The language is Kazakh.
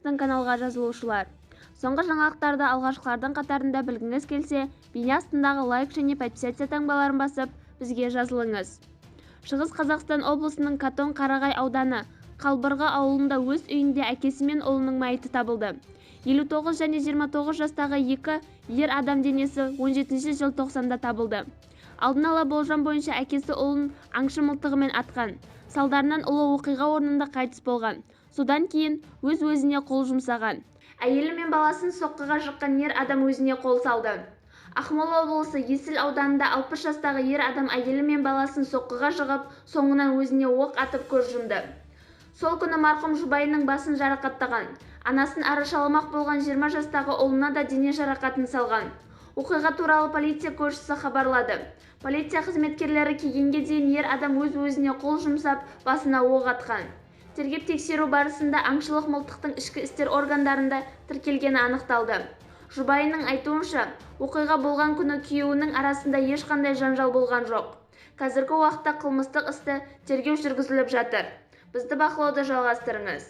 Біздің каналға жазылушылар! Соңғы жаңалықтарды алғашқылардың қатарында білгіңіз келсе, бейне астындағы лайк және подписаться таңбаларын басып, бізге жазылыңыз. Шығыс Қазақстан облысының Катон-Қарағай ауданы Қалбырғы ауылында өз үйінде әкесі мен ұлының мәйіті табылды. 59 және 29 жастағы екі ер адам денесі 17 желтоқсанда табылды. Алдын ала болжам бойынша, әкесі ұлын аңшы мылтығымен атқан. Салдарынан ұлы оқиға орнында қайтыс болған. Содан кейін өз-өзіне қол жұмсаған. Әйелі мен баласын соққыға жыққан ер адам өзіне қол салды. Ақмола облысы Есіл ауданында 60 жастағы ер адам әйелі мен баласын соққыға жығып, соңынан өзіне оқ атып көз жұмды. Сол күні марқұм жұбайының басын жарақаттаған. Анасын арашаламақ болған 20 жастағы ұлына да дене жарақатын салған. Оқиға туралы полиция көршісі хабарлады. Полиция қызметкерлері келгенге дейін ер адам өз-өзіне қол жұмсап, басына оқ атқан. Тергеп-тексеру барысында аңшылық мылтықтың ішкі істер органдарында тіркелгені анықталды. Жұбайының айтуынша, оқиға болған күні күйеуінің арасында ешқандай жанжал болған жоқ. Қазіргі уақытта қылмыстық істі тергеу жүргізіліп жатыр. Бізді бақылауды жалғастырыңыз.